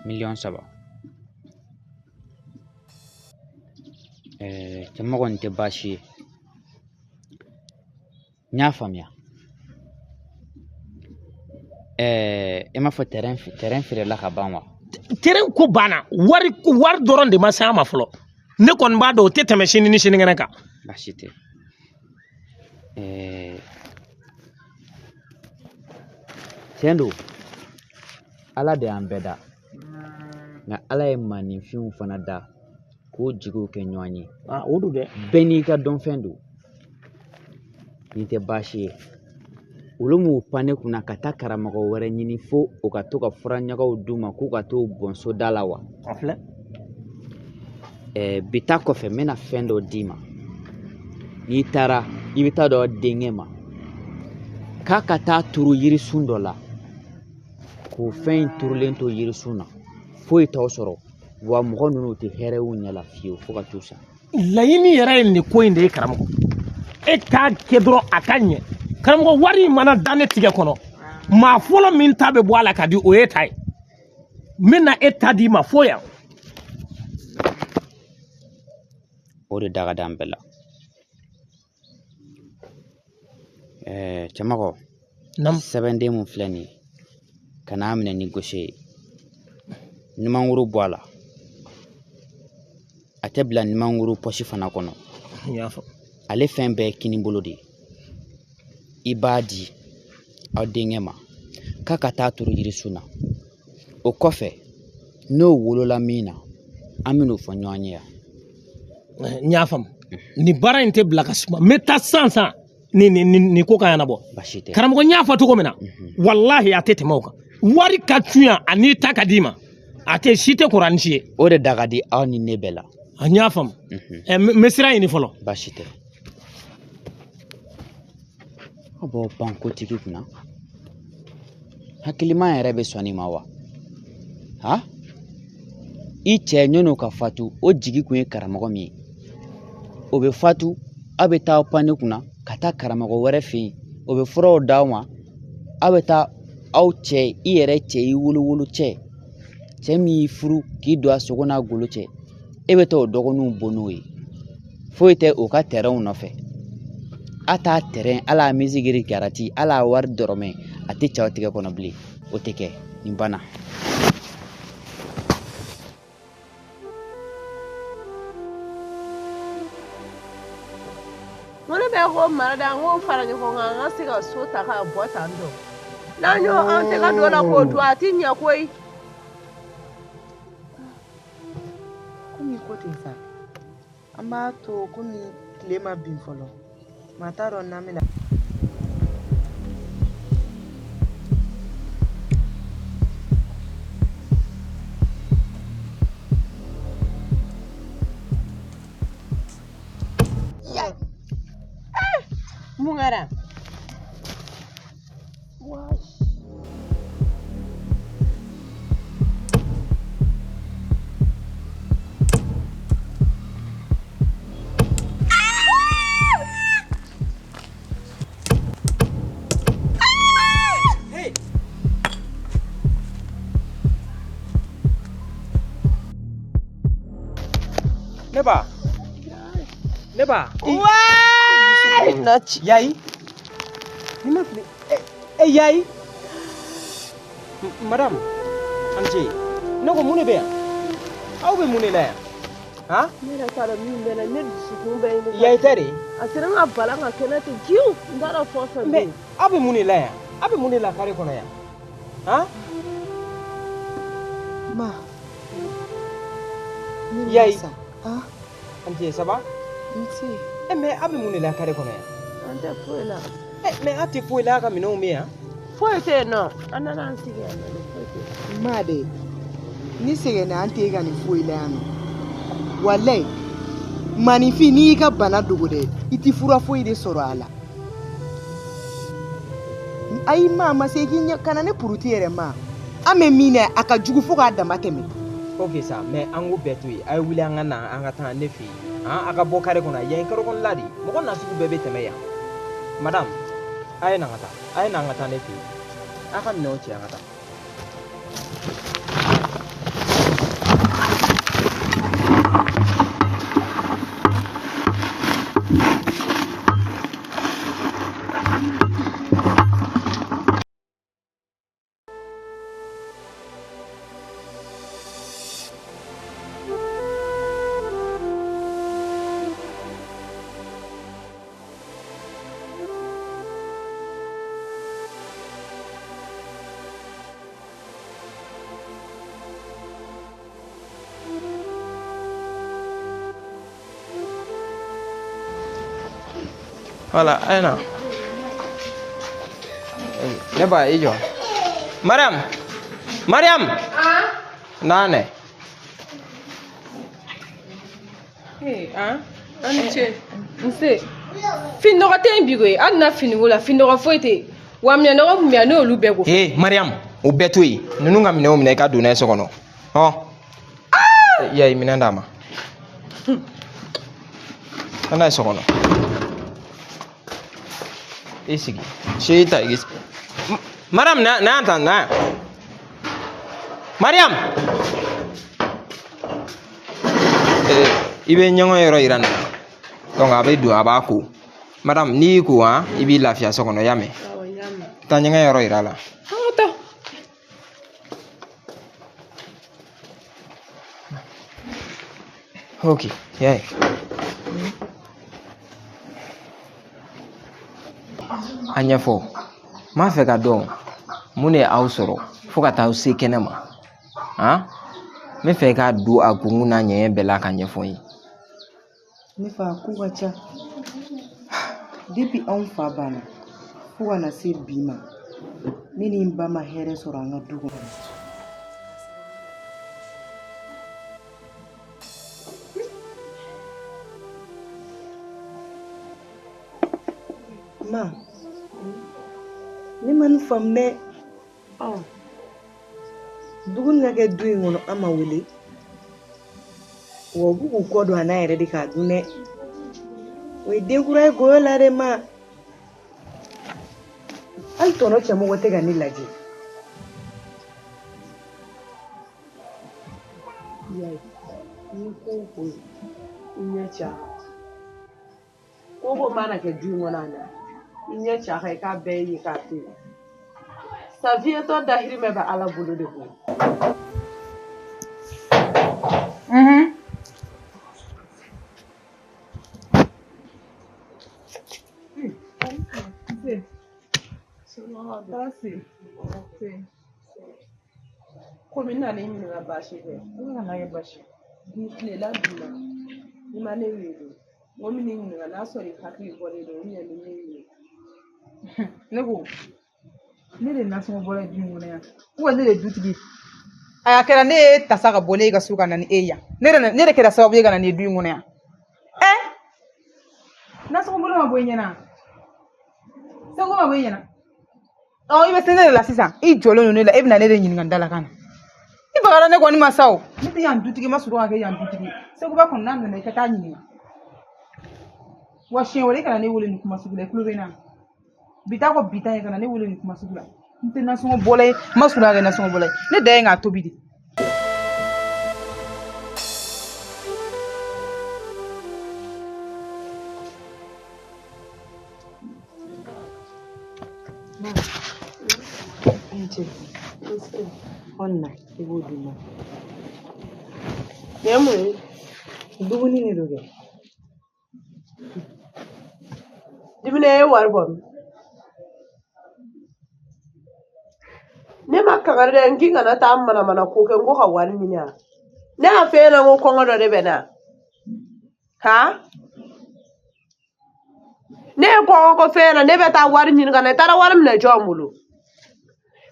Miliyɔn 3. Cɛmɔgɔ, nin tɛ baasi ye, n y'a faamuya. E m'a fɔ terrain feerela ka ban wa? Terrain ko banna, wari wari dɔrɔn de ma se an ma fɔlɔ. Ne kɔni b'a dɔn o tɛ tɛmɛ sini ni sinikɛnɛ kan. Baasi tɛ. Tiɲɛ don, Ala de y'an bɛɛ da, nka Ala ye maaninfinw fana da k'o jigiw kɛ ɲɔgɔn ye. Ah, o don dɛ. Bɛɛ n'i ka dɔnfɛn don. Nin tɛ baasi ye. Olu m'u pan ne kunna ka taa karamɔgɔ wɛrɛ ɲini fo o ka to ka fura ɲagaw d'u ma k'u ka t'o bɔn soda la wa? A filɛ. Bi ta kɔfɛ, n bɛna fɛn dɔ d'i ma. N'i taara, i bɛ taa dɔ denkɛ ma k'a ka taa turu yirisun dɔ la, k'o fɛn in turulen to yirisun na, foyi t'aw sɔrɔ wa mɔgɔ ninnu tɛ hɛrɛ y'u ɲɛ la fiyewu fo ka t'u sa. Laɲini yɛrɛ ye nin ko in de ye, karamɔgɔ. E k'a kɛ dɔrɔn a ka ɲɛ. Karamɔgɔ, wari in mana da ne tigɛ kɔnɔ, maa fɔlɔ min ta bɛ bɔ a la ka di, o ye ta ye. N bɛ na e ta d'i ma fo yan. O de da ka d'an bɛɛ la. Cɛmɔgɔ, sɛbɛnden mun filɛ nin ye, kan'a minɛ ni gosi ye. Numankuru bɔ a la, a tɛ bila numankuru pɔsi fana kɔnɔ. N y'a faamu. Ale fɛn bɛɛ ye kinibolo de ye. I b'a di aw denkɛ ma k'a ka taa turu yirisun na. O kɔfɛ, n'o wolola min na, an bɛn'o fɔ ɲɔgɔn ye yan. N y'a faamu. Nin baara in tɛ bila ka suma. N bɛ taa sisan sisan ni nin nin nin ko ka ɲɛnabɔ. Baasi tɛ. Karamɔgɔ, n y'a fɔ cogo min na, walahi a tɛ tɛmɛ o kan. Wari ka cun yan ani ta ka d'i ma, a tɛ si tɛ kɔrɔ ni si ye. O de da ka di aw ni ne bɛɛ la. N y'a faamu. N bɛ sira ɲini fɔlɔ. Baasi tɛ. Aw b'aw pan kotigi kunna. Hakilima yɛrɛ bɛ sɔn nin ma wa? Ha? I cɛ ɲɔn'o ka fatu, o jigi kun ye karamɔgɔ min ye. O bɛ fatu, aw bɛ taa pan ne kunna ka taa karamɔgɔ wɛrɛ fɛ yen, o bɛ furaw d'aw ma, aw bɛ taa aw cɛ, i yɛrɛ cɛ, i wolo cɛ, cɛ min y'i furu k'i don a sogo n'a golo cɛ, e bɛ taa o dɔgɔninw bon n'o ye. Foyi tɛ o ka tɛrɛnw nɔfɛ. A t'a tɛrɛn, ala a misigiri garati, ala a wari dɔrɔmɛ, a tɛ cɛw tigɛ kɔnɔ bilen. O tɛ kɛ, nin banna. N ko ne bɛ ko mara de, an k'o fara ɲɔgɔn kan, an ka se ka so ta k'a bɔ tan tɔ. N'an y'o an tɛgɛ don la k'o dun, a ti ɲɛ koyi. Komi ko ten sa, an b'a to komi tile ma bin fɔlɔ, maa t'a dɔn n'an bɛna. Mun kɛra? Ne ba. Ne ba. Waay! Na ci. Yayi. Ni ma fili. Eh yayi. Madame, an ce. Ne ko mun de bɛ yan? Aw bɛ mun de la yan? Han? Ne yɛrɛ t'a dɔn min bɛ na, ne dusukun bɛ ɲini. Yayi tɛ de? A sera n ka balan ka kɛnɛ ten jiw, n t'a dɔn fɛn o fɛn bɛ Mais yen. aw bɛ mun de la yan? Aw bɛ mun de la kare kɔnɔ yan? Han? Ma. Ne bɛ Yayi. sa. Ah? An ce, ça va? N ce. Eh mais aw bɛ mun de la kare kɔnɔ yan? An tɛ foyi la. Eh mais aw tɛ foyi la, aw ka minɛnw bɛ yan? Foyi tɛ yen nɔ. An nana an sigi yan nɔ de, foyi tɛ yen. Ma dɛ, ni sɛgɛnna an tɛ e ka nin foyi la yan nɔ. Walayi, maninfin n'i y'i ka bana dogo dɛ, i ti fura foyi de sɔrɔ a la. Ayi ma, a ma se i k'i ɲɛ, kana ne puruti yɛrɛ ma. An bɛ min na, a ka jugu fo k'a dama tɛmɛ. Ok sa, mais an k'o bɛɛ to yen. A ye wuli an ka na, an ka taa ne fɛ yen. Han, a ka bɔ kare kɔnɔ, yan ye kare kɔnɔla de ye. Mɔgɔ nasugu bɛɛ bɛ tɛmɛ yan. Madame, a ye na an ka taa. A ye na an ka taa ne fɛ yen. A ka minɛnw cɛ an ka taa. Voilà, a ye na. Ne ba i jɔ. Mariam. Mariam. Na nɛ. An ni ce. Nse. Finɔgɔ tɛ yen bi koyi, hali na finiko la finɔgɔ foyi tɛ yen. Wa minɛnɔgɔ kun bɛ yan, ne y'olu bɛɛ ko. Ee Mariam, o bɛɛ to yen. Ninnu ka minɛnw minɛ i ka don n'a ye so kɔnɔ. Hɔn. Ya ye minɛn d'a ma. Taa n'a ye so kɔnɔ. I sigi. Se ta i sigi. Mariam na na yan tan na yan. Mariam. I bɛ ɲɔgɔn yɔrɔ yira nin na. Donc a bɛ don a b'a ko. Madame n'i y'i ko han, i b'i lafiya so kɔnɔ, i y'a mɛn? Taa ɲɛgɛn yɔrɔ yira a la. An ka taa. Ok, y'a ye. A ɲɛfɔ. N b'a fɛ ka dɔn mun de ye aw sɔrɔ fo ka taa aw se kɛnɛ ma. Han? N bɛ fɛ k'a don a kunkun n'a ɲɛɲɛ bɛɛ la ka ɲɛfɔ n ye. Ne fa ko ka ca. Depuis anw fa banna fo ka na se bi ma, ne ni n ba ma hɛrɛ sɔrɔ an ka du kɔnɔ. Ma, ne ma nin faamu dɛ. Dumuni ka kɛ du in kɔnɔ an ma wele. Wa u b'u k'u kɔ don a n'a yɛrɛ de k'a dun dɛ. O ye den kura ye goyo la dɛ ma. Hali tɔnɔ cɛmɔgɔ tɛ ka ne lajɛ. Yayi, ni ko o ko ye, i ɲɛ ci a kan. Ko o ko mana kɛ du in kɔnɔ a na, i ɲɛ ci a kan i k'a bɛɛ ye k'a to yen. Safiyetɔ dahirimɛ bɛ Ala bolo de koyi. Komi n nana i ɲininka baasi tɛ. Ala kana kɛ baasi. Ni tilela dunna, i ma ne wele. N ko n bɛn'i ɲininka n'a sɔrɔ i hakili bɔlen don, ou bien ni ne wele. Ne ko, ne de ye nasɔngɔ bɔla ye du in kɔnɔ yan. Ou ne de ye dutigi ye. A kɛra ne ye tasa ka bɔ ne ka so ka na ni e ye yan. Ne de kɛra sababu ye ka na ni du in kɔnɔ yan. Nasɔngɔ bɔla ma bɔ i ɲɛna. Seko ma bɔ i ɲɛna. I bɛ se ne de la sisan. I jɔlen don ne la, e bɛna ne de ɲininka da la ka na. I bagara ne kɔni ma sa o. Ne tɛ yan dutigi, ma sɔrɔ ka kɛ yan dutigi. Seguba kɔni n'a nana i ka taa ɲininka. Wa siɲɛ wɛrɛ i kana ne wele nin kuma sugu la, i tulo bɛ n na. Bi ta kɔ bi ta ye kana ne wele nin kuma sugu la. N tɛ nasɔngɔ bɔla ye, n ma sɔrɔ ka kɛ nasɔngɔ bɔla ye. Ne dan ye k'a tobi de. Na i b'o d'u ma. Nin ye mun ye? Dumuni de don kɛ. Dumuni ye wari bɔ min? Ne ma kangari dɛ, n k'i kana taa manamana ko kɛ, n ko ka wari ɲini a. Ne y'a f'e ɲɛna ko kɔngɔ dɔ de bɛ n na. Han? Ne ye kɔngɔ ko f'e ɲɛna, ne bɛ taa wari ɲini ka na, i taara wari minɛ jɔn bolo?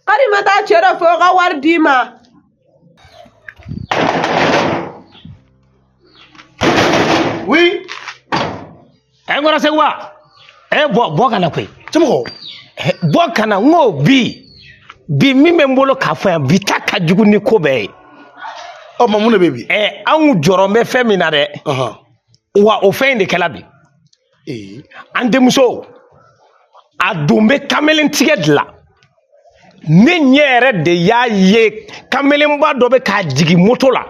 Kari ma taa cɛ dɔ fɛ o ka wari d'i ma. Oui. N kɔrɔ Seguba. Bɔ ka na koyi. Cɛmɔgɔ. Bɔ ka na, n ko bi min bɛ n bolo k'a fɔ yan, bi ta ka jugu ni ko bɛɛ ye. Ɔ ma mun de bɛ bi? Anw jɔrɔ bɛ fɛn min na dɛ. Wa o fɛn in de kɛla bi. An denmuso, a don bɛ kamalen tigɛ de la. Ne ɲɛ yɛrɛ de y'a ye kamelenba dɔ bɛ k'a jigin moto la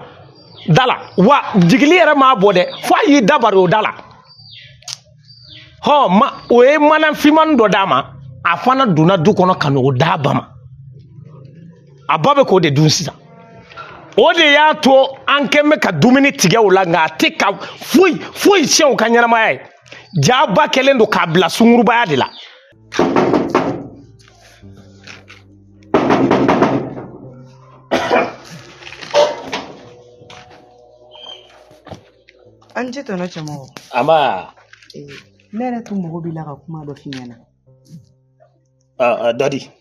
da la, wa jigili yɛrɛ m'a bɔ dɛ, fo a y'i da bari o da la. Hɔn, ma o ye mana finmani dɔ d'a ma, a fana donna du kɔnɔ ka n'o d'a ba ma. A ba bɛ k'o de dun sisan. O de y'a to an kɛn bɛ ka dumuni tigɛ o la, nka a tɛ ka foyi foyi tiɲɛ u ka ɲɛnamaya ye. Ja ba kɛlen don k'a bila sungurubaya de la. An ce tɔnɔ cɛmɔgɔ. Aba. Ne yɛrɛ tun mago b'i la ka kuma dɔ f'i ɲɛna. Dadi.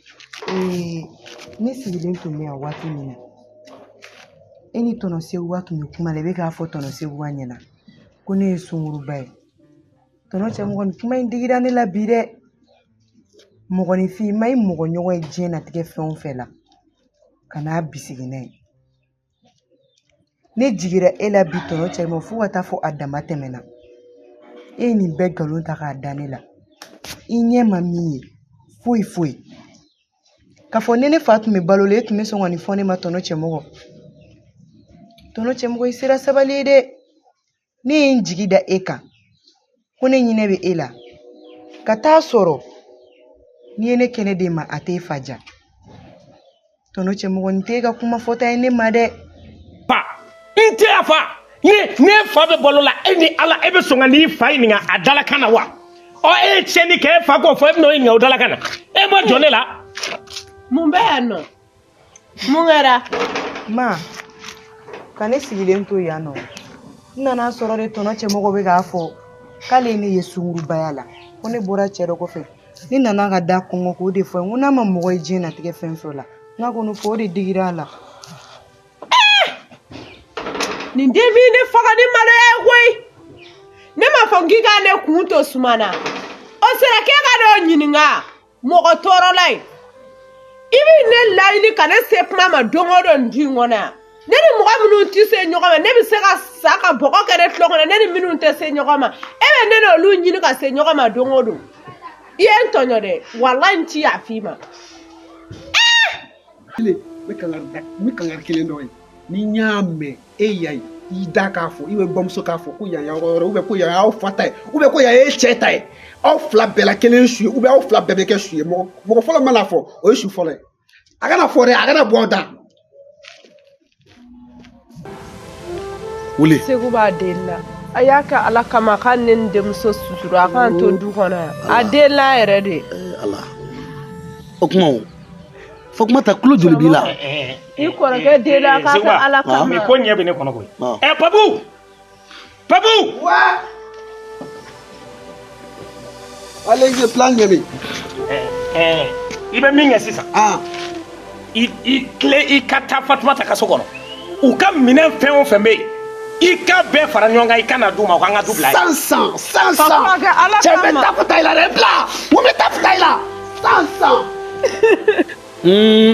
Ne sigilen tun bɛ yan waati min na, e ni tɔnɔ Seguba tun bɛ kuma la, i bɛ k'a fɔ tɔnɔ Seguba ɲɛna ko ne ye sunkuruba ye. Tɔnɔ Cɛmɔgɔ, nin kuma in digira ne la bi dɛ. Mɔgɔninfin ma i mɔgɔ ɲɔgɔn ye diɲɛnatigɛ fɛn o fɛn la, ka n'a bisigi n'a ye. Ne jigira e la bi tɔnɔ Cɛmɔgɔ fo ka taa fɔ a dama tɛmɛna. E ye nin bɛɛ nkalon ta k'a da ne la. I ɲɛ ma min ye foyi foyi. K'a fɔ ni ne fa tun bɛ balo la, e tun bɛ sɔn ka nin fɔ ne ma tɔnɔ Cɛmɔgɔ. Tɔnɔ Cɛmɔgɔ, i sera sabali ye dɛ. Ne ye n jigi da e kan ko ne ɲinɛ bɛ e la. Ka taa sɔrɔ n'i ye ne kɛnɛ d'e ma, a t'e fa ja. Tɔnɔ Cɛmɔgɔ, nin t'e ka kuma fɔta ye ne ma dɛ. Fa, n tɛ a fa. Ne fa bɛ balo la, e ni Ala, e bɛ sɔn ka n'i fa ɲininka a dalakan na wa? Ɔ, e ye tiɲɛni kɛ, e fa k'o fɔ, e bɛ n'o ɲininka o dalakan na. E ma jɔ ne la. Mun bɛ yan nɔ? Mun kɛra? Ma, ka ne sigilen to yan nɔ, n nana sɔrɔ de tɔnɔ Cɛmɔgɔ bɛ k'a fɔ k'ale ye ne ye sunkurubaya la, ko ne bɔra cɛ dɔ kɔfɛ. Ne nana ka da kɔngɔ k'o de fɔ n ko n'a ma mɔgɔ ye diɲɛnatigɛ fɛn fɛn la, n k'a kɔni fɔ o de digira a la. Nin den min ne faga ni maloya ye koyi. Ne m'a fɔ k'i ka ne kun to suma na. O sera k'e ka n'o ɲininka mɔgɔ tɔɔrɔla ye. I bɛ ne laɲini ka ne se kuma ma don o don du in kɔnɔ yan. Ne ni mɔgɔ minnu tɛ se ɲɔgɔn ma, ne bɛ se ka sa ka bɔgɔ kɛ ne tulo kɔnɔ, ne ni minnu tɛ se ɲɔgɔn ma. E bɛ ne n'olu ɲini ka se ɲɔgɔn ma don o don. I ye n tɔɲɔ dɛ, walayi n ti yafa i ma. N bɛ kangari kelen dɔ ye. Ni n y'a mɛn e y'a ye, i da k'a fɔ, i bɛ bamuso k'a fɔ ko yan y'aw yɔrɔ, ou bien ko yan y'aw fa ta ye, ou bien ko yan y'e cɛ ta ye. Aw fila bɛɛ la kelen su ye, ou bien aw fila bɛɛ bɛ kɛ su ye. Mɔgɔ fɔlɔ mana fɔ, o ye su fɔlɔ ye. A kana fɔ dɛ, a kana bɔ aw da. Wuli. Segu b'a deli la. A y'a kɛ Ala kama k'a ne ni denmuso sutura, a k'an to du kɔnɔ yan. A delila yɛrɛ de. Ala. O kuma o. Fatumata tulo joli b'i la? I kɔrɔkɛ delila k'a kɛ Ala kama. Nin ko ɲɛ bɛ ne kɔnɔ koyi. Papu! Papu! Ouais. Allez, plan ɲɛ bɛ. I bɛ min kɛ sisan. I tile i ka taa Fatumata ka so kɔnɔ. U ka minɛn fɛn o fɛn bɛ yen, i ka bɛɛ fara ɲɔgɔn kan, i ka na d'u ma, u k'an ka du bila yen. 100 100 100. Cɛ n bɛ tafu ta i la dɛ, bila. N bɛ tafu ta i la. 100 100.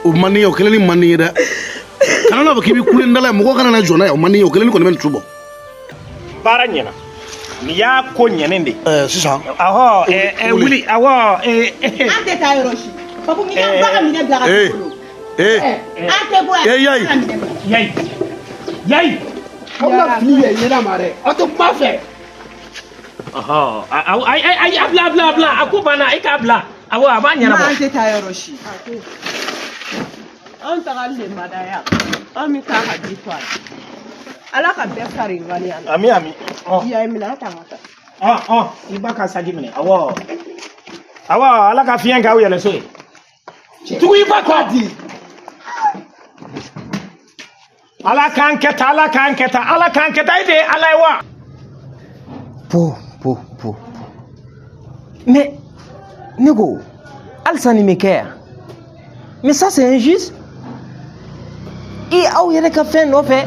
O man di ye, o kɛlen ni man di ye dɛ. Kana n'a fɔ k'i bɛ kule n da la, mɔgɔ kana na jɔ n'a ye, o man di ye, o kɛlen kɔni bɛ nin tu bɔ. Baara ɲɛna. Nin y'a ko ɲɛnen de ye. Sisan. Awɔ, wuli, awɔ. An tɛ taa yɔrɔ si. Papu, n'i ka ba ka minɛ bila ka t'i bolo. An tɛ bɔ yan. Yayi. Yayi. Yayi. Aw bɛna fili yɛ ɲɛna ma dɛ. Aw tɛ kuma fɛ. Ɔhɔ, ayi, a bila, a bila, a bila, a ko banna, e k'a bila. Awɔ, a b'a ɲɛnabɔ. An tɛ taa yɔrɔ si. Anw tagali de ma da yan. Anw bɛ taa ka ji to a la. Ala ka bɛɛ fari ŋaniya la. Ami ami. I y'a minɛ, a ta ka taa. I ba ka saki minɛ. Awɔ. Awɔ, Ala ka fiɲɛ k'aw yɛlɛ so ye. Tugu i ba kɔ. Ala k'an kɛ tan, Ala k'an kɛ tan, Ala k'an kɛ tan, e de ye Ala ye wa? Po po po. Mais ne ko, halisa nin bɛ kɛ yan. Mais ça c'est injuste. I aw yɛrɛ ka fɛn nɔfɛ,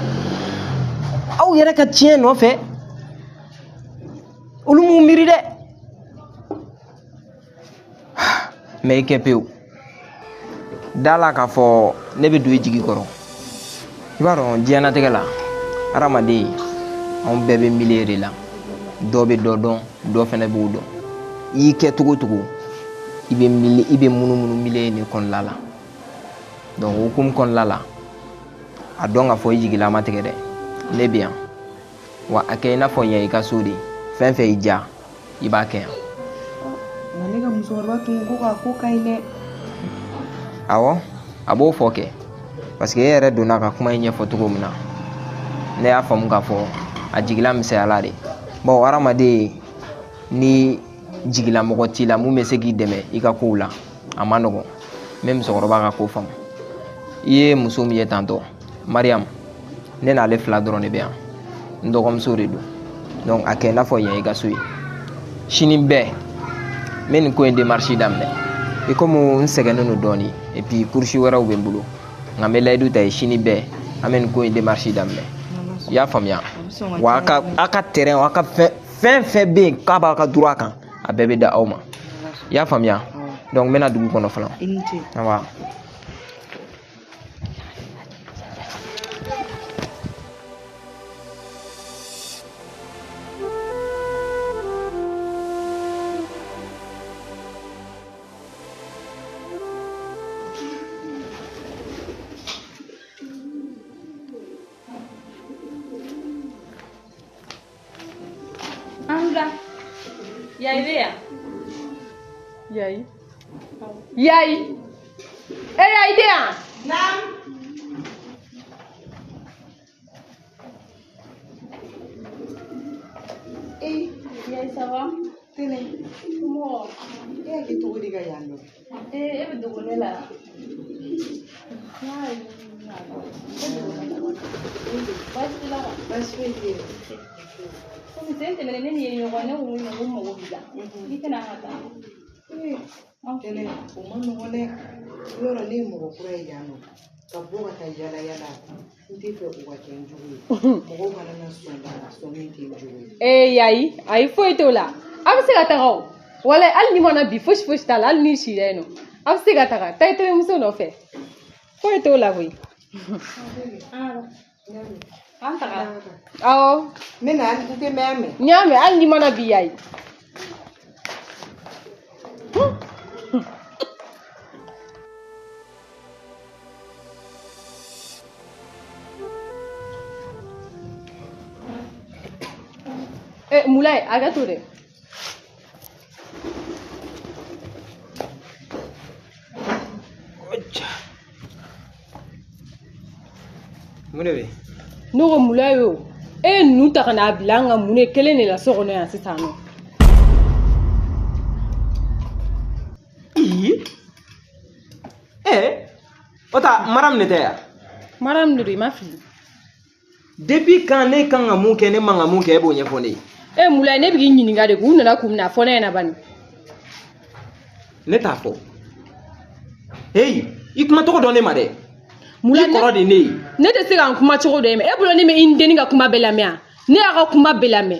aw yɛrɛ ka tiɲɛ nɔfɛ, olu m'u miiri dɛ. Mais i kɛ pewu. Da la k'a fɔ ne bɛ don i jigi kɔrɔ. I b'a dɔn diɲɛlatigɛ la, hadamaden anw bɛɛ bɛ milieu de la. Dɔ bɛ dɔ dɔn, dɔ fɛnɛ b'o dɔn. I y'i kɛ cogo o cogo, i bɛ i bɛ munumunu milieu in de kɔnɔna la. Donc o hukumu kɔnɔna la, a dɔn k'a fɔ i jigila ma tigɛ dɛ. Ne bɛ yan. Wa a kɛ i n'a fɔ yan i ka so de. Fɛn fɛn y'i diya, i b'a kɛ yan. Nka ne ka musokɔrɔba tun ko k'a ko ka ɲi dɛ. Awɔ, a b'o fɔ kɛ. Parce que e yɛrɛ donna ka kuma in ɲɛfɔ cogo min na, ne y'a faamu k'a fɔ a jigila misɛnyala de. Bon, hadamaden ni jigilamɔgɔ t'i la mun bɛ se k'i dɛmɛ i ka kow la, a ma nɔgɔn. N bɛ musokɔrɔba ka ko faamu. I ye muso min ye tantɔ, Mariam, ne n'ale fila dɔrɔn de bɛ yan. N dɔgɔmuso de don. Donc a kɛ i n'a fɔ yan i ka so ye. Sini bɛɛ n bɛ nin ko in démarche daminɛ. I komi n sɛgɛnnen don dɔɔnin et puis course wɛrɛw bɛ n bolo. Nka n bɛ layidu ta ye sini bɛɛ an bɛ nin ko in démarche daminɛ. I y'a faamuya? Wa a ka terrain a ka fɛn fɛn bɛ yen k'a b'a ka droit kan a bɛɛ bɛ da aw ma. I y'a faamuya? Donc n bɛna dugu kɔnɔ fɔlɔ. I ni ce. Awa. Angla. Yayi bɛ yan. Yayi. Yayi. E Yayi tɛ yan. Naam. Ee. Yayi ça va? Tɛnɛ. Somɔgɔw? E y'a kɛ cogo di ka yan nɔ? Ee e bɛ dogo ne la. Baasi t'i la wa? Baasi foyi tɛ yen. Komi sen tɛmɛnen ne ni ye ɲɔgɔn ne ko n ko n mago b'i la. I tɛna an ka taa. Tɛnɛ o ma nɔgɔn dɛ. Yɔrɔ ne ye mɔgɔ kura ye yan nɔ. Ka bɔ ka taa yala yala n tɛ fɛ o ka kɛ n jugu ye. Mɔgɔw kana na sɔn da la sɔn min tɛ n jugu ye. Ee Yayi ayi foyi t'o la. A bɛ se ka taga o. Walayi hali n'i ma na bi fosi fosi t'a la hali n'i sira yen nɔ. A bɛ se ka taga taa i terimuso nɔfɛ. Foyi t'o la koyi. An taga. Awɔ. N bɛ na n tɛ mɛn mɛn. N y'a mɛn hali n'i ma na bi Yayi. Mulayi hakɛ to dɛ. Mun de bɛ yen? Ne ko Mulayi o e ye ninnu ta ka n'a bila an ka mun de kelen de la so kɔnɔ yan sisan nɔ. Ee o ta Mariam de tɛ yan? Mariam de don i ma fili. Depuis quand ne kan ka mun kɛ ne man ka mun kɛ e b'o ɲɛfɔ ne ye. E Mulayi ne bɛ k'i ɲininka de k'u nana kun min na a fɔ ne ɲɛna bani. Ne t'a fɔ. Heyi i kuma tɔgɔ dɔn ne ma dɛ. Mulayi I kɔrɔ de ne ye. Ne tɛ se ka n kuma cogo dɔ ye mɛ e bolo ne bɛ i ni denni ka kuma bɛɛ lamɛn yan ne y'a ka kuma bɛɛ lamɛn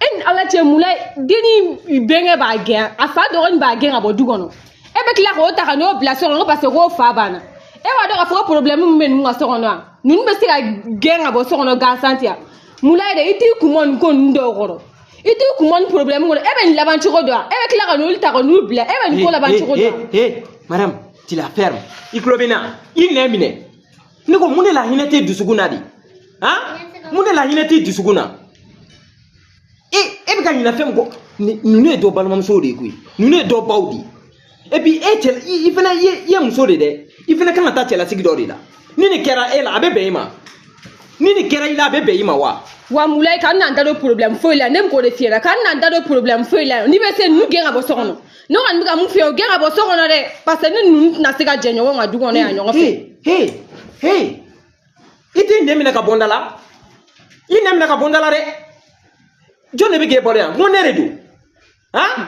e ni Ala cɛ Mulayi denni bɛnkɛ b'a gɛn a fa dɔgɔnin b'a gɛn ka bɔ du kɔnɔ e bɛ tila k'o ta ka n'o bila so kɔnɔ ko parce que k'o fa banna e b'a dɔn k'a fɔ ko problème min bɛ ninnu ka so kɔnɔ yan ninnu bɛ se ka gɛn ka bɔ so kɔnɔ gansan ten yan Mulayi dɛ i t'i kun bɔ nin ko ninnu dɔw kɔrɔ i t'i kun bɔ nin problème kɔnɔ e bɛ nin laban cogo dɔn e bɛ tila ka n'olu ta ka n'u bila e bɛ nin ko laban cogo dɔn. Hey, madame, tu la fermes. I tulo bɛ n na i nɛn minɛ. Ne ko mun de la hinɛ tɛ dusukun na de? Han? Mun de la hinɛ tɛ dusukun na? E bɛ ka ɲinɛ fɛn min kɔ ninnu ye dɔ balimamusow de ye koyi ninnu ye dɔ baw de ye. Et puis e cɛ i fana i ye muso de dɛ i fana kan ka taa cɛlasigi dɔ de la ni nin kɛra e la a bɛ bɛn i ma ni nin kɛra i la a bɛ bɛn i ma wa. Wa Mulayi k'an n'an da don problème foyi la ne bɛ k'o de f'i ɲɛna k'an n'an da don problème foyi la n'i bɛ se ninnu gɛn ka bɔ so kɔnɔ ne kɔni bɛ ka mun f'i ye o gɛn ka bɔ so kɔnɔ dɛ parce que ne ninnu tɛna se ka jɛ ɲɔgɔn kan du kɔnɔ yan ɲɔgɔn fɛ. Hey, hey, i t'i nɛn minɛ ka bɔ n da la i nɛn minɛ ka bɔ n da la dɛ jɔn de bɛ k'e balo yan n ko ne de don han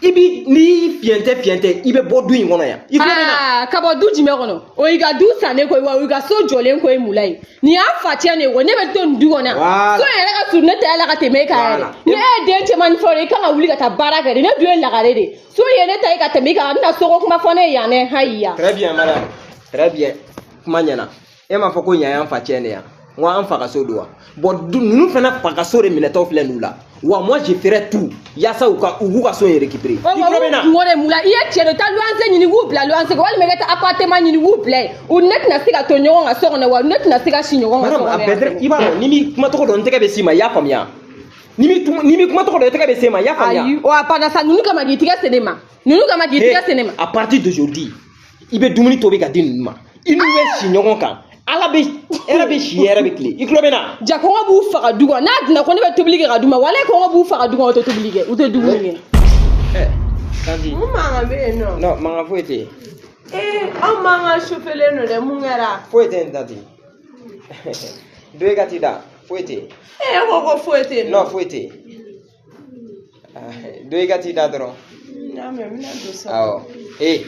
i bi n'i fiyɛntɛ fiyɛntɛ i bɛ bɔ du in kɔnɔ yan i tulo bɛ n na. Ka bɔ du jumɛn kɔnɔ o y'i ka du sannen ko ye wa o y'i ka so jɔlen ko ye Mulayi nin y'a fa tiɲɛ de ye wa ne bɛ to nin du kɔnɔ yan so yɛrɛ ka surun ne ta la ka tɛmɛ e kan yɛrɛ ni e ye den cɛmannin fɔ de i kan ka wuli ka taa baara kɛ de ne dun ye lagare de so ye ne ta ye ka tɛmɛ i kan a bɛna soko kuma fɔ ne ye yan dɛ hayiya. Très bien madame, très bien. Kuma ɲɛna e m'a fɔ ko yan y'an fa tiɲɛ de yan n ko an fa ka so don wa bon ninnu fana fa ka so de minɛtɔ filɛ ninnu la wa moi je ferai tout yaasa u k'u ka so in récupérer. O kungo de Mulayi i ye cɛ dɔ taa luwanse ɲini k'u bila luwanse kɛ walima i ka taa appartement ɲini k'u bila yen u ne tɛna se ka to ɲɔgɔn kan so kɔnɔ wa ne tɛna se ka si ɲɔgɔn kan so kɔnɔ yan. I b'a dɔn ni m'i kuma tɔgɔ dɔn n tɛgɛ bɛ s'i ma i y'a faamuya ni m'i kuma tɔgɔ dɔn i tɛgɛ bɛ s'e ma i y'a faamuya. Ayi o a panna sa ninnu kama k'i tɛgɛ se ne ma ninnu kama k'i tɛgɛ se ne ma. À partir d'aujourd'hui i bɛ dumuni tobi ka di ninnu ma i n'u bɛ si ɲɔgɔn kan ala bɛ hɛrɛ bɛ si hɛrɛ bɛ tile i tulo bɛ na. Ja kɔngɔ b'u faga du kɔnɔ n'a donna ko ne bɛ tobili kɛ ka d'u ma walayi kɔngɔ b'u faga du kɔnɔ u tɛ tobili kɛ u tɛ dumuni kɛ. Tanti. Mun mankan bɛ yen nɔ? Non mankan foyi tɛ yen. Ee aw mankan sufɛlen don dɛ mun kɛra? Foyi tɛ yen tanti. Don e ka t'i da foyi tɛ yen. E ko foyi tɛ yen. Non foyi tɛ yen. Don i ka t'i da dɔrɔn. N y'a mɛn, n bɛna don sa. Awɔ. Ee,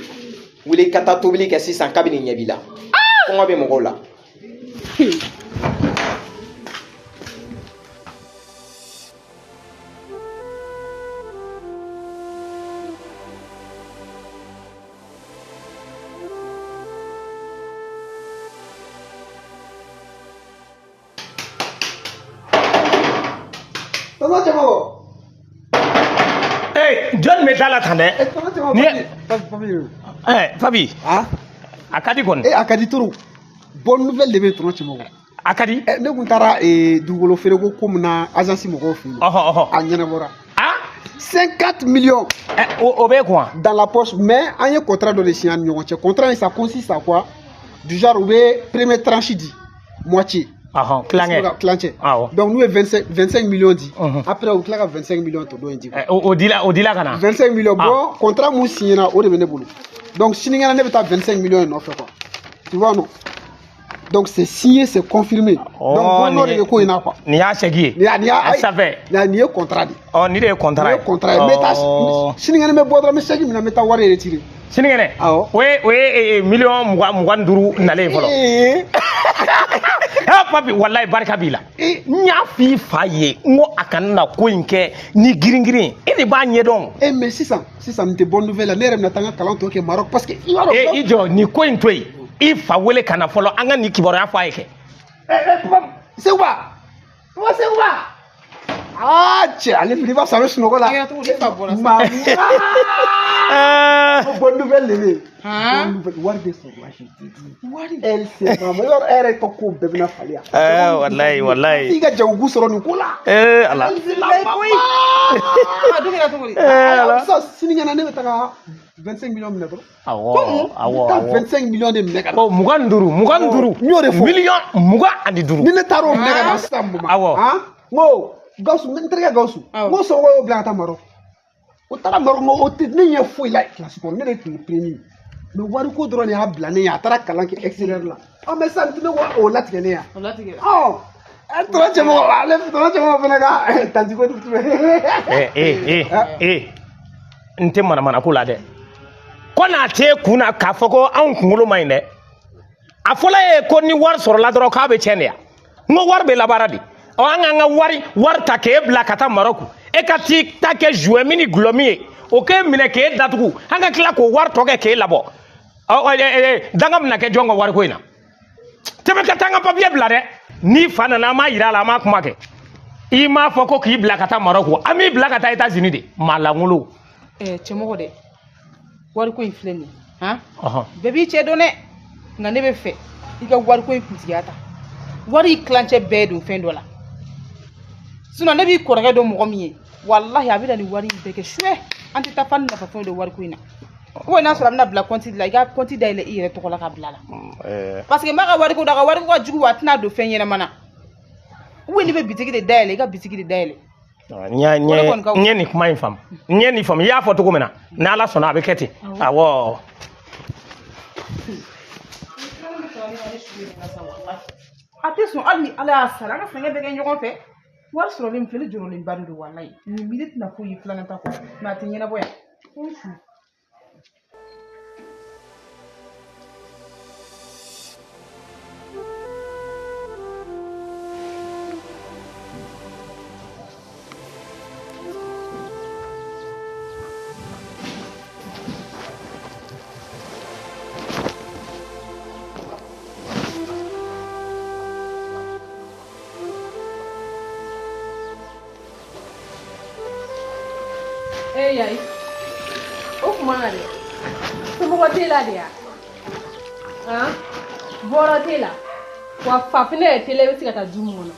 wuli ka taa tobili kɛ sisan kabini ɲɛ b'i la. Kɔngɔ bɛ mɔgɔw la. Tonton Cɛmɔgɔ. Ee, jɔn bɛ da la tan dɛ? Tonton Cɛmɔgɔ. Ni ye Papi. Papi. A ka di kɔni. A ka di trop. Bonne nouvelle de bɛ yen tonton Cɛmɔgɔ. A ka di. Ne kun taara dugukolo feereko ko min na agence mɔgɔw fɛ yen. Ɔhɔn ɔhɔn. A ɲɛnabɔra. 50 millions. O bɛ quoi? Dans la poche, mais an ye contrat dɔ de signé an ni ɲɔgɔn cɛ. Contrat in ça consiste à quoi? Du genre u bɛ première tranche di moitié. Ɔhɔn, tilancɛ. Tilancɛ. Awɔ. Donc n'u ye 25 millions di. Après u tila ka 25 millions tɔ dɔ in di. O dila o dila ka na. 25 millions, bon, contrat mun signé na o de bɛ ne bolo. Donc sinikɛnɛ ne bɛ taa 25 millions in nɔfɛ quoi. Tu vois non? Donc c'est signé, c'est confirmé. Donc bon dɔ de bɛ ko in na quoi. Nin y'a chèque ye. Nin y'a nin y'a Ça fait. Nin ye contrat de ye. Ɔ, nin de ye contrat ye. Nin ye contrat ye. N bɛ taa sinikɛnɛ n bɛ bɔ dɔrɔn n bɛ chèque minɛ n bɛ taa wari retirer. Sinikɛnɛ. Awɔ. O ye miliyɔn 25 nalen ye fɔlɔ. Ah papi, walayi barika b'i la. N y'a f'i fa ye n ko a kana na ko in kɛ ni girin girin ye. E de b'a ɲɛdɔn. Eh mais sisan sisan nin tɛ bonne nouvelle la, ne yɛrɛ bɛna taa n ka kalan tɔ kɛ Maroc parce que i b'a dɔn. I jɔ nin ko in to yen. I fa wele ka na fɔlɔ an ka nin kibaruya fɔ a ye kɛ. Sekuba. Papa Sekuba. Ah cɛ ale fili i b'a sɔrɔ a bɛ sunɔgɔ la. Maa. Bonne nouvelle de bɛ yen. Bonne nouvelle wari bɛ sɔrɔ la je te dis. Wari. Elle c'est maman i b'a dɔn e yɛrɛ ka ko bɛɛ bɛna falen yan. Walayi walayi. I ka jagoku sɔrɔ nin ko la. Ala. A dun kɛra cogo di? Ala. Sisan sinikɛnɛ ne bɛ taga 25 millions minɛ dɔrɔn. Awɔ awɔ N bɛ taa awɔ. 25 millions de minɛ ka na. Ɔ 25 25. N y'o de fɔ. Miliyɔn 25. Ni ne taara o minɛ ka na sisan mama. Awɔ. N ko Gawusu n terikɛ Gawusu. N ko somɔgɔw y'o bila ka taa Maroc. O taara Maroc n ko o tɛ ne ɲɛ foyi la kilasi kɔnɔ ne de tun ye premier ye. Mais wariko dɔrɔn de y'a bila ne ɲɛ a taara kalan kɛ extérieur la. Ɔ mais sisan ne ko o latigɛ ne ya. O latigɛ. Ɔ tonton Cɛmɔgɔ ale tonton Cɛmɔgɔ fana ka tanti ko tun bɛ. Ee n tɛ manamana ko la dɛ. Ko n'a t'e kun na k'a fɔ ko anw kunkolo man ɲi dɛ. A fɔla e ye ko ni wari sɔrɔla dɔrɔn k'a bɛ tiɲɛ de ya. N ko wari bɛ labaara de. Ɔ an k'an ka wari ta k'e bila ka taa Maroc. E ka t'i ta kɛ jouet min ni gulɔ min ye. O k'e minɛ k'e datugu. An ka tila k'o wari tɔ kɛ k'e labɔ. Ɔ danga bɛna kɛ jɔn ka wariko in na. Tɛmɛ ka taa n ka papiye bila dɛ. N'i fa nana an b'a yira a la an b'a kuma kɛ. I m'a fɔ ko k'i bila ka taa Maroc. An b'i bila ka taa États-Unis de. Maa lankolon. Cɛmɔgɔ dɛ, wariko in filɛ nin ye han. Ɔhɔn. Bɛɛ b'i cɛ dɔn dɛ, nka ne bɛ fɛ i ka wariko in kuntigiya ta. Wari kilancɛ bɛɛ don fɛn dɔ la. Sinon ne b'i kɔrɔkɛ dɔn mɔgɔ min ye, walahi a bɛ na nin wari in bɛɛ kɛ suɛ. An tɛ taa fan nafa fɛn dɔ wariko in na. Ou n'a sɔrɔ a bɛna bila compte la, i ka compte dayɛlɛ i yɛrɛ tɔgɔ la ka bila la. Parce que n b'a ka wariko dɔn, a ka wariko ka jugu wa a tɛna don fɛn ɲɛnama na. Ou n'i bɛ bitigi de dayɛlɛ, i ka bitigi de dayɛlɛ. N ye nin kuma in faamu. N ye nin faamu. I y'a fɔ cogo min na, n'Ala sɔnna a bɛ kɛ ten. Awɔ. A tɛ sɔn hali ni Ala y'a sara, an ka sɛgɛn bɛɛ kɛ ɲɔgɔn fɛ. Wari sɔrɔlen filɛ, ne jɔrɔlenba de don walayi. Nin miiri tɛna foyi ye filanan ta kɔ, mais a tɛ ɲɛnabɔ yan. Ko n su. Yayi, o kuma na dɛ, somɔgɔ t'e la de ya? Han, bɔrɔ t'e la wa fa fɛnɛ yɛrɛ t'e la, i bɛ se ka taa du mun kɔnɔ.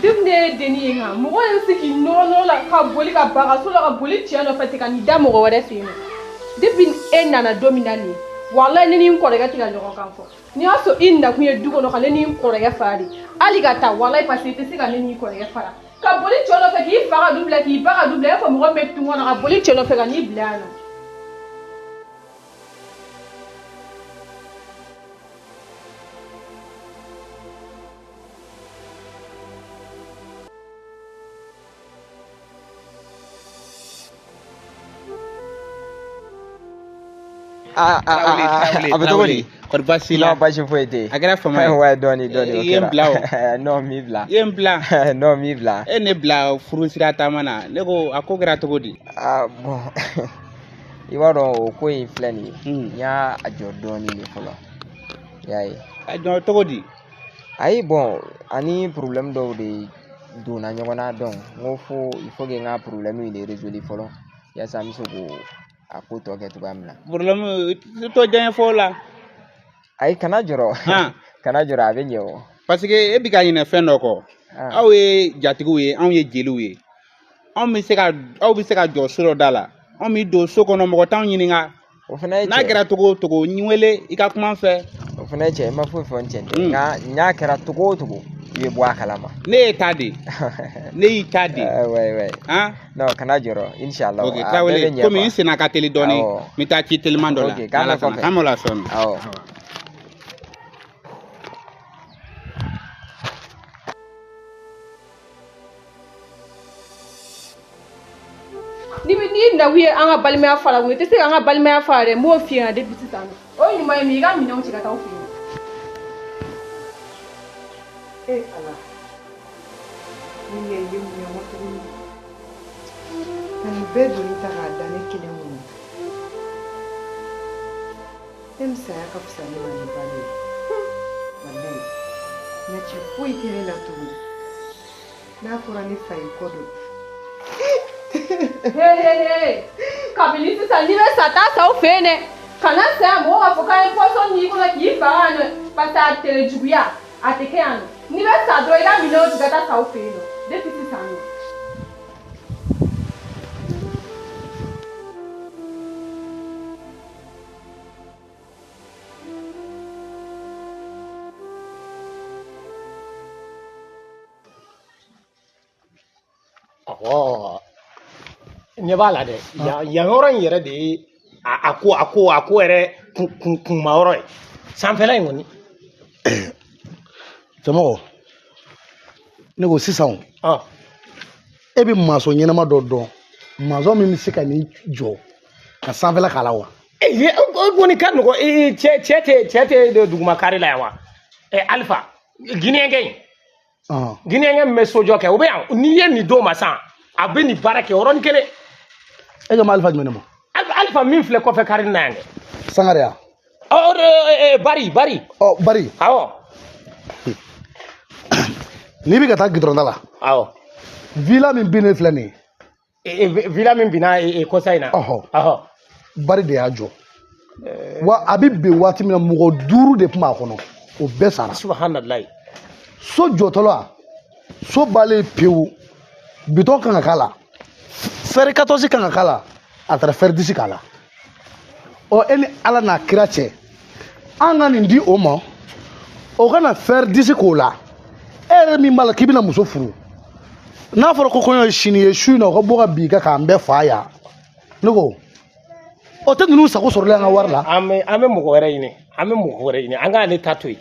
Depuis ne ye denni ye kan, mɔgɔ yɛrɛ bɛ se k'i nɔrɔ nɔrɔ la ka boli ka ban ka so la ka boli cɛ nɔfɛ ten ka n'i da mɔgɔ wɛrɛ fɛ yen nɔ. Depuis e nana don min na nin ye, walayi ne ni n kɔrɔkɛ tɛ ka ɲɔgɔn kan fɔ. N'i y'a sɔrɔ i nakun ye du kɔnɔ ka ne ni n kɔrɔkɛ fara de, hali ka taa walayi parce que i tɛ se ka ne ni n kɔrɔkɛ fara. Ka boli cɛ nɔfɛ k'i fa ka du bila k'i ba ka du bila, i b'a fɔ mɔgɔ min bɛ tun kɔnɔ ka boli cɛ nɔfɛ ka n'i bila yan nɔ. A bɛ cogo di? Kɔri baasi la? Non, baasi foyi tɛ yen. A kɛra fama ye. Ouais, dɔɔni dɔɔni o I ye n kɛra. bila o. Non, m'i bila. I ye n bila. Non, m'i bila. E ne bila furu sira taama na. Ne ko a ko kɛra cogo di? Ah bon. I b'a dɔn o ko in filɛ nin ye. N y'a jɔ dɔɔni de fɔlɔ. I y'a ye. A jɔ cogo di? Ayi bon, ani problème dɔw de donna ɲɔgɔn na, donc n ko fo il faut que n ka problème in de résoudre fɔlɔ yaasa an bɛ se k'o a ko tɔ kɛ cogoya min na. Problème i t'o diya n ye fɔ o la. Ayi, kana jɔrɔ. Kana jɔrɔ, a bɛ ɲɛ o. Parce que e bɛ ka ɲinɛ fɛn dɔ kɔ. Aw ye jatigiw ye, anw ye jeliw ye. Anw bɛ se ka, aw bɛ se ka jɔ so dɔ da la. Anw bɛ don so kɔnɔ, mɔgɔ t'anw ɲininka. O fana ye N'a tiɲɛ. kɛra cogo o cogo, n wele i ka kuma n fɛ. O fana ye tiɲɛ ye, n ma foyi fɔ n cɛ tɛ. Nka n'a kɛra cogo o cogo, i bɛ bɔ a kalama. Ne ye ta de. Ne y'i ta de. Ouais, ouais. Han? Non, kana jɔrɔ, inshallah. Ok, A bɛɛ Tarawele, bɛ ɲɛ komi quoi. n senna ka teli dɔɔni, Awɔ. n bɛ taa ci teliman dɔ la. Ok, k'an N'Ala bɛ sɔnna. kɔfɛ. K'an b'o la sɔɔni. Awɔ. N'i bɛ n'i nakun ye an ka balimaya fara kun, i tɛ se k'an ka balimaya fara dɛ, n b'o f'i ɲɛna depuis sisan nɔ. O ɲuman ye min ye, i ka minɛnw ci ka taa aw fɛ yen. E Ala, ni ɲɛ ye mun ye tuguni ka nin bɛɛ doni ta k'a da ne kelen kun. Ne misaya ka fisa ne ma ni balo ye. Walayi, nka cɛ foyi tɛ ne la tuguni. N'a fɔra ne fa y'i kɔ don. He he he, kabini sisan n'i bɛ sa, taa sa aw fɛ yen dɛ. Kana sa yan, mɔgɔw b'a fɔ k'an ye pɔsɔn ɲini kɔnɔ k'i faga yan nɔ, parce que a tɛrɛ juguya a tɛ kɛ yan nɔ. N'i bɛ sa dɔrɔn, i ka minɛnw ci ka taa sa aw fɛ yen nɔ depuis sisan nɔ. Awɔ, ɲɛ b'a la dɛ. Yan yɔrɔ in yɛrɛ de ye a ko yɛrɛ kun kunma yɔrɔ ye, sanfɛla in kɔni. Cɛmɔgɔ, ne ko sisan o, e bɛ maçon ɲɛnama dɔ dɔn, maçon min bɛ se ka nin jɔ ka sanfɛla k'a la wa? E o kɔni ka nɔgɔ, cɛ tɛ duguma kari la yan wa? Alifa Guinéenkɛ in, Guinéenkɛ min bɛ sojɔ kɛ, o bɛ yan. N'i ye nin d'o ma sisan, a bɛ nin baara kɛ yɔrɔnin kelen. E ka ma Alifa jumɛn de ma? Alifa min filɛ kɔfɛ kari na yan dɛ. Sangare ya? Ɔ, o de, Bari Bari. Ɔ, Bari. Awɔ. N'i bɛ ka taa gidɔrɔn da la. Awɔ. Villa min binnen filɛ nin ye. Villa min binna kɔsa in na. Ɔhɔ. Ɔhɔ. Bari de y'a jɔ. Wa a bɛ bin waati min na, mɔgɔ 5 de tun b'a kɔnɔ, o bɛɛ sara. Subahanallahi. So jɔtɔla, so balen pewu, bitɔn kan ka k'a la, fer 14 kan ka k'a la, a taara fer 10 k'a la. Ɔ, e ni Ala n'a kira cɛ, an ka nin di o ma, o ka na fer 10 k'o la. E yɛrɛ min b'a la k'i bɛna muso furu, n'a fɔra ko kɔɲɔ ye sini ye, su in na o ka bɔ ka bin i kan k'an bɛɛ fa yan. Ne ko o tɛ ninnu sago sɔrɔlen an ka wari la. An bɛ mɔgɔ wɛrɛ ɲini, an bɛ mɔgɔ wɛrɛ ɲini, an k'ale ta to yen.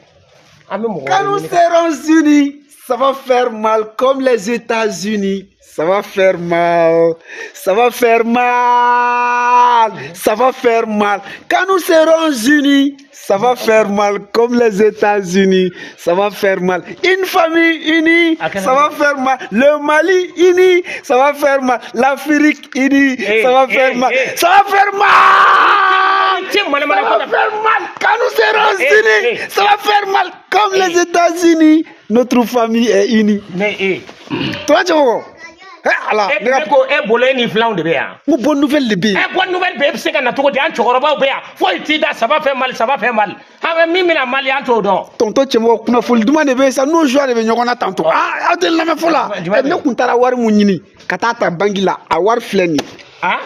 An bɛ mɔgɔ Quand wɛrɛ nous ɲini. serons unis, ça va faire mal comme les États-Unis. Ça va faire mal, ça va faire mal, ça va faire mal. Quand nous serons unis, ça va faire mal comme les États-Unis. Ça va faire mal. Une famille unie, ça va faire mal. Le Mali uni, ça va faire mal. L'Afrique unie, ça va faire mal. Ça va faire mal. Ça va faire mal. Quand nous serons unis, ça va faire mal comme les États-Unis. Notre famille est unie. Mais Toi, tu vois. Eh, ala, E ne ko e bolo, e ni filanw de bɛ yan. N ko bonne nouvelle de bɛ yen. Ɛ, bonne nouvelle bɛ, e bɛ se ka na cogo di? An cɛkɔrɔbaw bɛ yan, foyi t'i da, ça va faire mal, ça va faire mal. An bɛ min bɛna Mali, an t'o dɔn. Tonton Cɛmɔgɔ, kunnafoni duman de bɛ yen sa, n'o joie de bɛ ɲɔgɔn na tantôt. Ah, aw tɛ n lamɛn fɔlɔ. Jumɛn bɛ Ne kun taara wari mun ɲini ka taa ta banki la, a wari filɛ nin ye. Ah,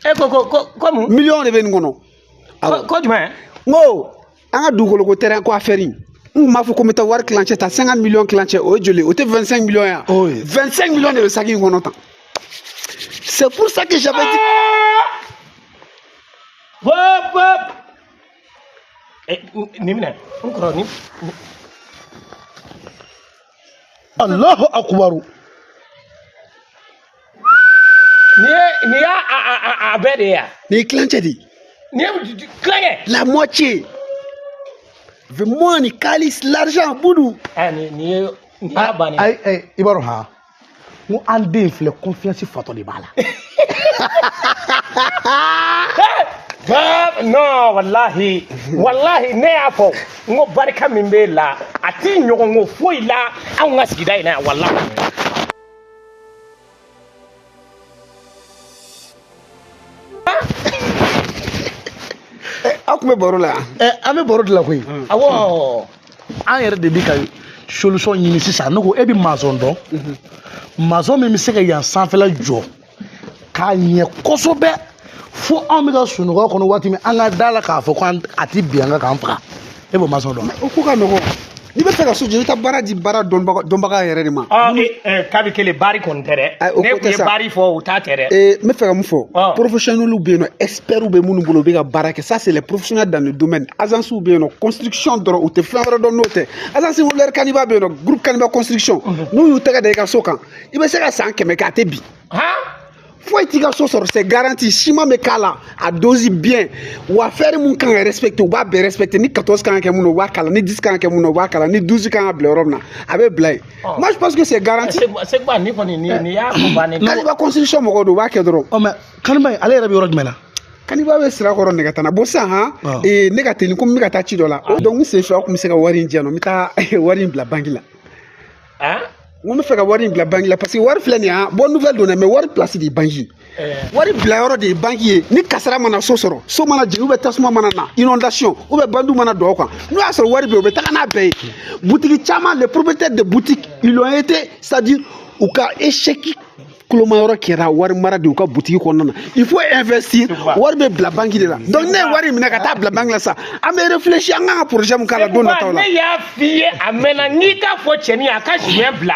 e ko mun? Miliyɔn de bɛ nin kɔnɔ. Ko jumɛn? N ko an ka dugukolo ko terrain ko affaire in. N kun b'a fɔ ko n bɛ taa wari kilancɛ ta, 50 millions kilancɛ, o ye joli ye? O tɛ 25 millions ye wa? 25 millions de bɛ saki in kɔnɔ tan. C'est pour ça que j'avais dit. Hop hop. Nin minɛ n kɔrɔ nin. Allahu akubaru. Nin ye nin y'a a bɛɛ de ye yan. Nin ye kilancɛ de ye. Nin ye tilankɛ. La moitié. The money, calice, l'argent, Boudou. Nin ye nin y'a bannen. Ayi, ayi, i b'a dɔn han, n ko an den filɛ, confiance fatɔ de b'a la. Non, wallahi, wallahi, ne y'a fɔ n ko barika min b'e la, a t'i ɲɔgɔn ko foyi la anw ka sigida in na yan, wallahi. Aw tun bɛ baro la yan. An bɛ baro de la koyi. Awɔ. An yɛrɛ de bɛ ka solution ɲini sisan. Ne ko e bɛ maçon dɔn, maçon min bɛ se ka yan sanfɛla jɔ k'a ɲɛ kosɛbɛ, fo anw bɛ ka sunɔgɔ kɔnɔ waati min, an ka da la k'a fɔ ko a ti bin an kan k'an faga. E b'o maçon dɔn? O ko ka nɔgɔn. N'i bɛ fɛ ka so jɔ, i bɛ taa baara di baara dɔnbaga yɛrɛ de ma. Kabi kelen baari kɔni tɛ dɛ. Ne tun ye baari fɔ, o t'a tɛ dɛ. N bɛ fɛ ka mun fɔ, professionnels bɛ yen nɔ, experts bɛ minnu bolo, u bɛ ka baara kɛ. Ça c'est les professionnels dans le domaine. Agence bɛ yen nɔ, construction dɔrɔn, u tɛ fɛn wɛrɛ dɔn n'o tɛ. Agence immobilière Kaniba bɛ yen nɔ, groupe Kaniba construction. N'u y'u tɛgɛ da i ka so kan, i bɛ se ka san 100 kɛ, a tɛ bin. Foyi t'i ka so sɔrɔ, c'est garanti. Ciment bɛ k'a la, a dose bien, wa fɛɛrɛ mun kan ka respecter, u b'a bɛɛ respecter. Ni 14 kan ka kɛ mun na, u b'a kala. Ni 10 kan ka kɛ mun na, u b'a kala. Ni 12 kan ka bila yɔrɔ min na, a bɛ bila yen. Moi je pense que c'est garanti. C'est quoi ni kɔni nin y'a ko bannen. Kaniba construction mɔgɔw don, u b'a kɛ dɔrɔn. Ɔ, mais Kaniba in, ale yɛrɛ bɛ yɔrɔ jumɛn na? Kaniba bɛ Sirakɔrɔ Nɛgɛtana. Bon sisan han, ne ka teli komi n bɛ ka taa ci dɔ la. Donc n sen fɛ, aw tun bɛ se ka wari in di yan nɔ, n bɛ taa wari in bila banque la. N ko n bɛ fɛ ka wari in bila banque la, parce que wari filɛ nin ye han, bonne nouvelle don dɛ, mais wari place de ye banque ye. Wari bila yɔrɔ de ye banque ye. Ni kasara mana so sɔrɔ, so mana jigin, ou bien tasuma mana na, inondation, ou bien bandiw mana don aw kan, n'o y'a sɔrɔ wari bɛ yen, u bɛ taga n'a bɛɛ ye. Boutique caman, les propriétaires de boutique, ils ont été, c'est-à-dire u ka échec kulomayɔrɔ kɛra wari mara de u ka boutique kɔnɔna na. Il faut investir, wari bɛ bila banque de la. Donc ne ye wari minɛ ka taa bila banque la sisan, an bɛ réfléchir, an kan ka projet mun k'a la don nataw la. Ne y'a f'i ye a mɛnna, n'i k'a fɔ cɛnin ye a ka joint bila.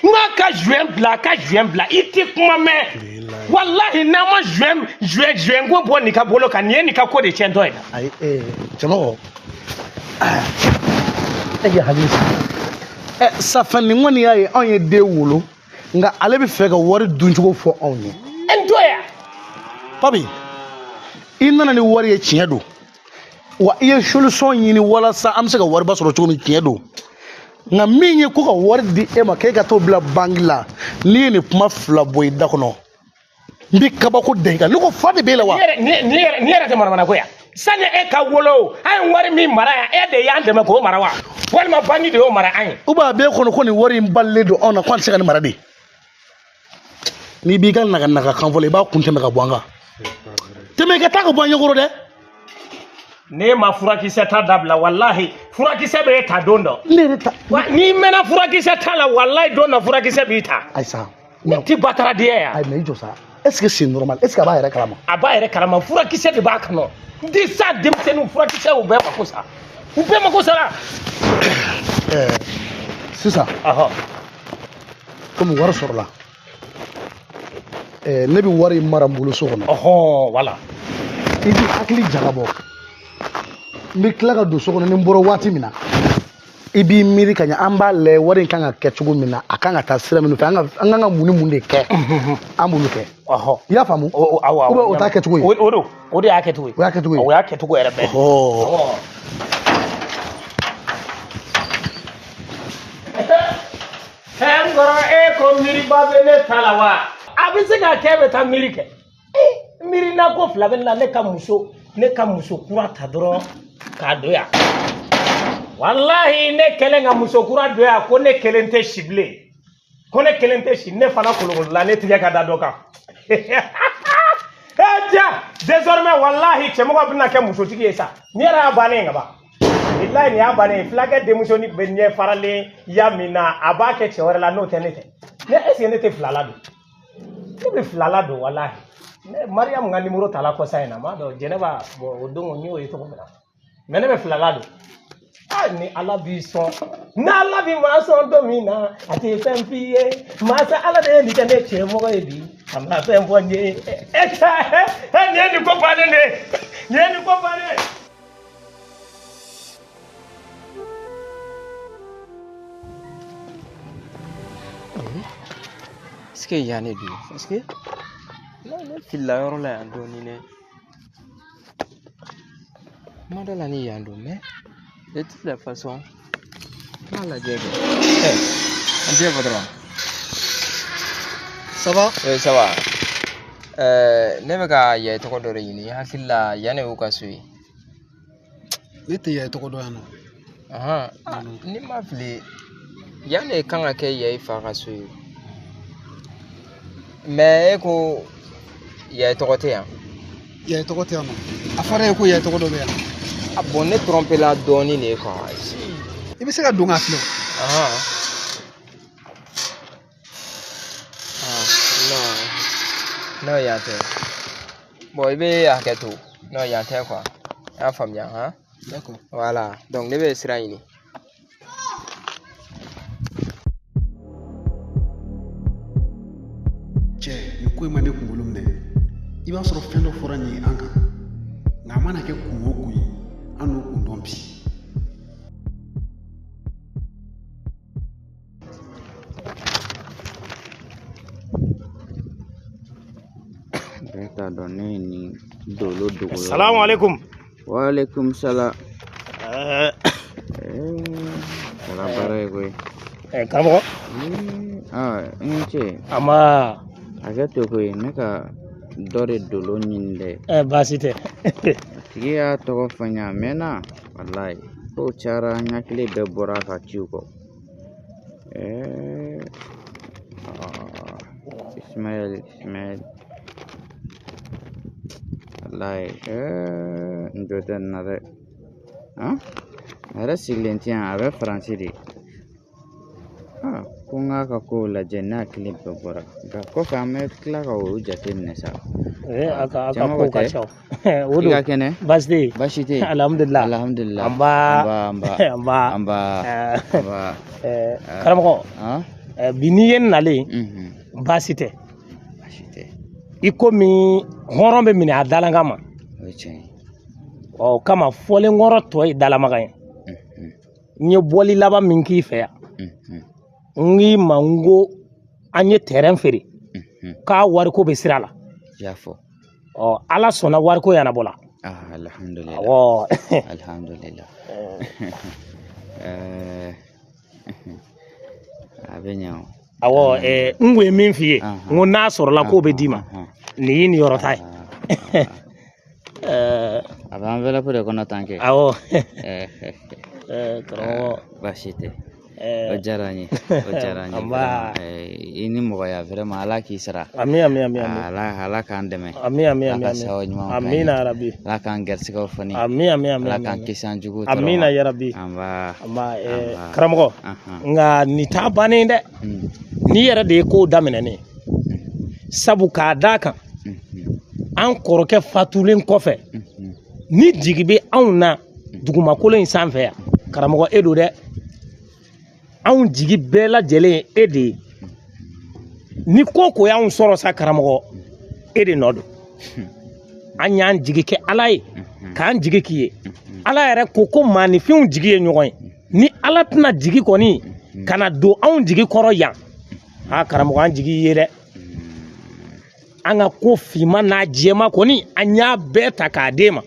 N k'a ka joint bila, a ka joint bila, i tɛ kuma mɛn. Walahi, n'a ma joint ko bɔ nin ka bolo kan, nin ye nin ka ko de tiɲɛtɔ ye. Ayi, cɛmɔgɔ, e k'i hakili sigi. Safa nin kɔni y'a ye, anw ye den wolo, nka ale bɛ fɛ ka wari duncogo fɔ anw ye. N to yan. Papi, i nana ni wari ye, tiɲɛ don, wa i ye solution ɲini walasa an bɛ se ka wariba sɔrɔ cogo min, tiɲɛ don. Nka min ye ko ka wari di e ma k'e ka t'o bila banque la, n'i ye nin kuma fila bɔ i da kɔnɔ, n bɛ kabako da i kan. Ne ko fa de b'e la wa? Nin yɛrɛ tɛ manamana ko ya. Sani e ka wolo, an ye wari min mara yan, e de y'an dɛmɛ k'o mara wa? Walima banque de y'o mara an ye? Ou bien a b'e kɔnɔ ko nin wari in balilen don anw na, ko an tɛ se ka nin mara de? N'i b'i ka naga kan fɔlɔ, i b'a kun tɛmɛ ka bɔ an kan. Tɛmɛ i ka taa ka bɔ an ɲɛkɔrɔ dɛ. Ne ma furakisɛ ta dabila, walahi furakisɛ bɛ e ta don dɔ. Ne yɛrɛ ta. Wa n'i mɛnna furakisɛ ta la, walahi don dɔ furakisɛ b'i ta. Ayi sa. Ne ti bataradenya yan. Ayi, mais i jɔ sa. Est-ce que c'est normal? Est-ce que a b'a yɛrɛ kalama? A b'a yɛrɛ kalama, furakisɛ de b'a kɔnɔ. N ti sa denmisɛnninw furakisɛ u bɛɛ mako sa. U bɛɛ mako sara. Sisan. Komi wari sɔrɔla, ne bɛ wari in mara n bolo so kɔnɔ. Wala. I b'i hakili jagabɔ. N bɛ tila ka don so kɔnɔ, ni n bɔra waati min na, i b'i miiri ka ɲɛ, an b'a lajɛ wari in kan ka kɛ cogo min na, a kan ka taa sira minnu fɛ, an kan ka mun ni mun de kɛ, an b'olu kɛ. I y'a faamu? Awɔ. Ou bien o t'a kɛcogo ye? O don, o de y'a kɛcogo ye. O y'a kɛcogo ye. O y'a kɛcogo yɛrɛ bɛɛ. N kɔrɔ, e ko miiriba bɛ ne ta la wa? A bɛ se ka kɛ e bɛ taa miiri kɛ. Miiri n'a ko fila bɛ ne la, ne ka muso kura ta dɔrɔn k'a don yan. Walahi, ne kɛlen ka muso kura don yan, ko ne kelen tɛ si bilen. Ko ne kelen tɛ si, ne fana kolokolola, ne tigɛ ka da dɔ kan. Ja, désormais walahi cɛmɔgɔ bɛna kɛ musotigi ye sa. Ni yɛrɛ y'a bannen ka ban. Bilahi nin y'a bannen ye. Fulakɛ denmusonin bɛ ɲɛ faralen ya min na, a b'a kɛ cɛ wɛrɛ la n'o tɛ ne tɛ. Ne est-ce que ne tɛ fila la don? Ne bɛ fila la don walahi. Ne Mariam ka numéro ta la kɔsa in na, n b'a dɔn Jɛnɛba, bon o don n y'o ye cogo min na. Mais ne bɛ fila la don. Ni Ala b'i sɔn, n'Ala b'i ma sɔn don min na, a tɛ fɛn f'i ye. Masa Ala de ye nin kɛ ne cɛmɔgɔ ye bi, a ma fɛn fɔ n ye. Nin ye nin ko bannen de ye. Nin ye nin ko bannen ye. Est-ce que yan de don? Parce que ne filila yɔrɔ la yan dɔɔnin dɛ. Kuma dɔ la ni yan don, mais de toute la façon n b'a lajɛ kɛ. An tɛ patron. Ça va? Oui, ça va. Ne bɛ ka Yaye tɔgɔ dɔ de ɲini, n hakili la yan de y'u ka so ye. Ne tɛ Yaye tɔgɔ dɔn yan nɔ. Ahan, ni ma fili yan de kan ka kɛ Yaye fa ka so ye. Mais e ko Yaye tɔgɔ tɛ yan. Yaye tɔgɔ tɛ yan nɔ. A fɔra e ye ko Yaye tɔgɔ dɔ bɛ yan. Ah bon, ne trompé la dɔɔnin de quoi. I bɛ se ka don k'a filɛ o. Ahan. Ah, non. Non, yan tɛ. Bon, i bɛ hakɛ to. Non, yan tɛ quoi. I y'a faamuya han? D'accord. Voilà. Donc ne bɛ sira ɲini. Cɛ, nin ko in ma ne kunkolo minɛ. I b'a sɔrɔ fɛn dɔ fɔra nin ye an kan. Nka a mana kɛ kun o kun ye, an n'o kun dɔn bi. Ne t'a dɔn ne ye nin dolo dogo. Salamu alaikum. Wa alaikum salam. Kɛra baara ye koyi. Karamɔgɔ. Aa, i ni ce. A ma. Hakɛ to koyi, ne ka dɔ de dolo ɲini dɛ. Baasi tɛ. A tigi y'a tɔgɔ fɔ n ye a mɛnna. Walayi, kow cayara n hakili bɛɛ bɔra a ka ciw kɔ. Ismaël, Ismaël. Walayi, n jo tɛ nin na dɛ. Han? A yɛrɛ sigilen tɛ yan, a bɛ Faransi de. Ah, ko n k'a ka kow lajɛ, ne hakili bɛɛ bɔra. Nka kɔfɛ an bɛ tila ka o jateminɛ sa. A ka kow ka ca. O I don. ka kɛnɛ? Baasi tɛ yen. Baasi tɛ yen. Alhamdulilah. Alhamdulilah. Anba. Anba. Anba. Anba. Anba. Karamɔgɔ. Han? Bi n'i ye n nalen. Baasi tɛ. Baasi tɛ. I komi hɔrɔn bɛ minɛ a dalankan ma. O ye tiɲɛ ye. Ɔ o kama fɔlen kɔrɔ tɔ ye dalamaga ye. N ye bɔli laban min k'i fɛ yan. N k'i ma n ko an ye terrain feere. K'a wariko bɛ sira la. I y'a fɔ. Ɔ Ala sɔnna wariko ɲɛnabɔ la. Ah, alhamdulillah. Awɔ. Alhamdulillah. A bɛ ɲɛ o. Awɔ, n kun ye min f'i ye, n ko n'a sɔrɔla k'o bɛ d'i ma, nin y'i niyɔrɔ ta ye. A bɛ enveloppe de kɔnɔ tan kɛ. Awɔ. Karamɔgɔ. Baasi tɛ. O diyara n ye. O diyara n ye. Anba. I ni mɔgɔya vraiment Ala k'i sara. Ami ami ami ami. Ala k'an dɛmɛ. Ami ami ami. Ala ka sababu ɲumanw k'an ye. Amina yarabi. Ala k'an garisigɛw foni. Ami ami ami. Ala k'an kisi an juguw tɔɔrɔ ma. Amina yarabi. Anba. Anba. Karamɔgɔ. Nka nin t'a bannen dɛ. N'i yɛrɛ de ye kow daminɛ ne ye. Sabu k'a d'a kan. An kɔrɔkɛ fatulen kɔfɛ. Ni jigi bɛ anw na dugumakolo in sanfɛ yan. Karamɔgɔ e don dɛ. Anw jigi bɛɛ lajɛlen ye e de ye. Ni ko ko y'anw sɔrɔ sa karamɔgɔ, e de nɔ don. An y'an jigi kɛ Ala ye, k'an jigi k'i ye. Ala yɛrɛ ko ko maaninfinw jigi ye ɲɔgɔn ye. Ni Ala tɛna jigi kɔni ka na don anw jigi kɔrɔ yan. Aa karamɔgɔ an jigi ye dɛ. An ka ko finman n'a jɛman kɔni an y'a bɛɛ ta k'a d'e ma.